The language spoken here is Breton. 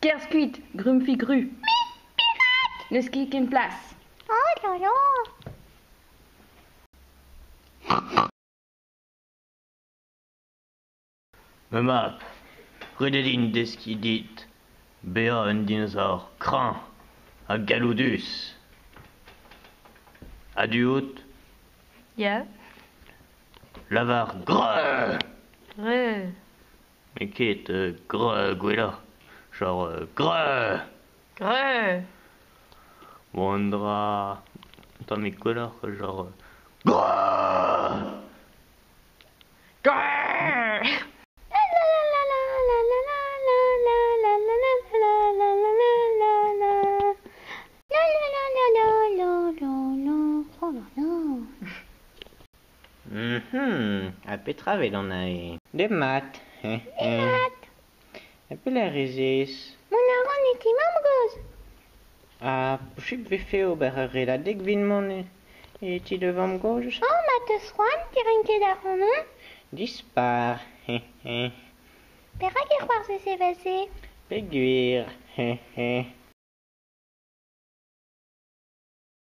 Kerzh kuit, Grumpy Gru. N'eus ket ken plas. Oh là là. Ma mab, ret eo din deskiñ dit bezañ un dinosaor kreñv ha galloudus. A-du out? Ya. Lavar greu ! Greu. N'eo ket greu gwelloc'h, genre greu ! Greu. Bon, un dra un tammig gwelloc'h, genre greu ! Greu ! Ha petra 'vel an aze? Demat. Demat. Ha pelec'h ez ez? Mont a ran e ti mamm-gozh. Ha posupl 'vefe ober ur redadeg evit mont e ti da vamm-gozh? Oh, ma 'teus c'hoant, te rin ket ac'hanon. Dispar. Perak e c'hoarzhez evel-se? Peogwir.